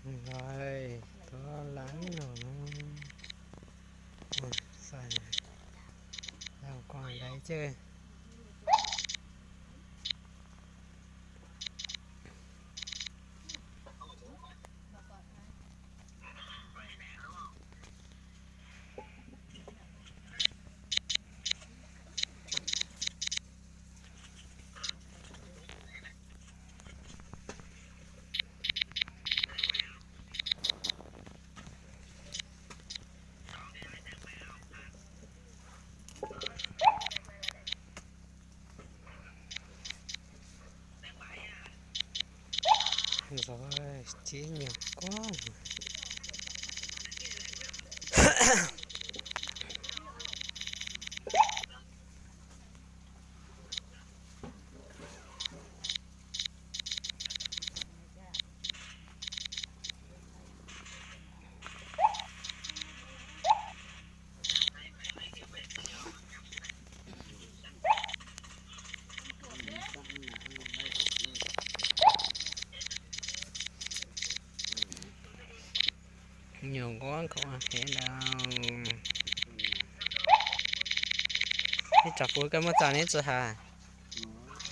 Rồi, tuaj lawm no. Ua, xav, lau ko dai coj. Zov tsis nyuag kuab. Nyuag nquab nkaus heev lawm. Ib tsam puv koj muab txav neb tsis has,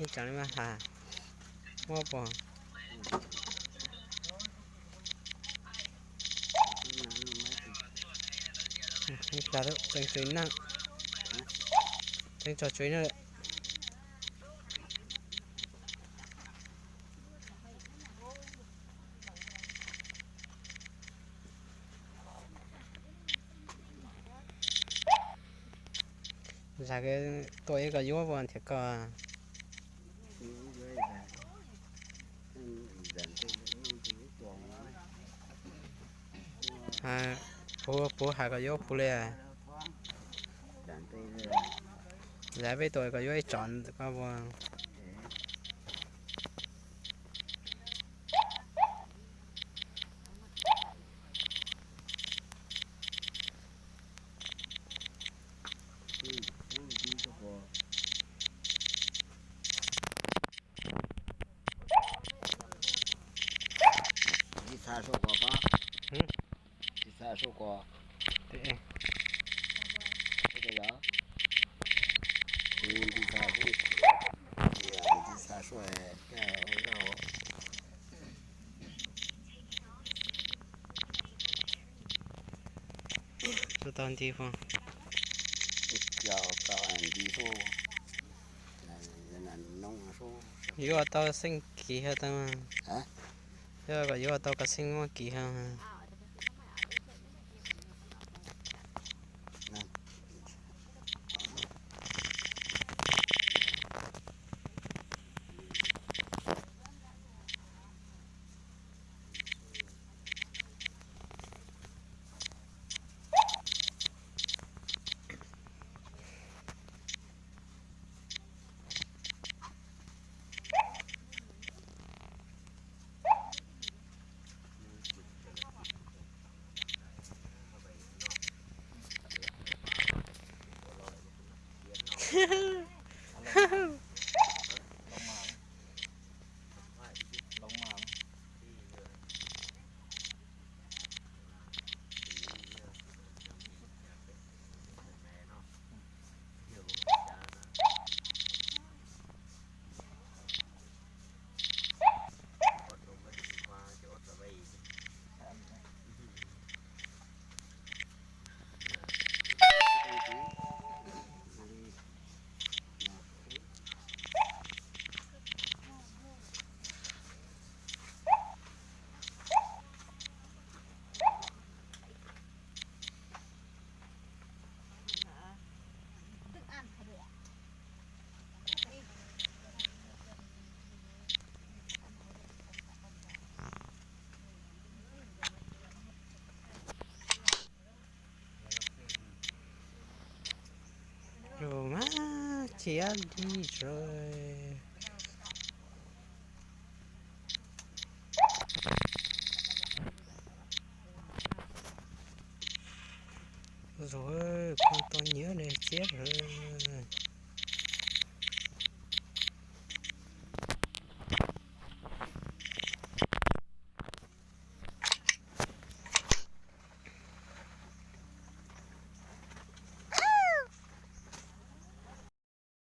ib tsam neb mas has, muab puas. Tseem tso tsuv na, tseem tso tsuv na. Zam tuaj ib ko yuav puas thiab koj? Puv, puv has koj yuav puv li. Zam peb tuaj koj yuav ib tsom koj puas? Ntxiv txha soj kos pab, ntxiv txha soj kos. Ntxiv txha, ntxiv txha soj. Tau nti puas? Nti soj. Yuav tau xeeb kiv hab tau. Yuav kom yuav tau koj xeeb muab kiv hab. Ua mas cia li zus, zus, kuj tau nyiam li tsiab lawm.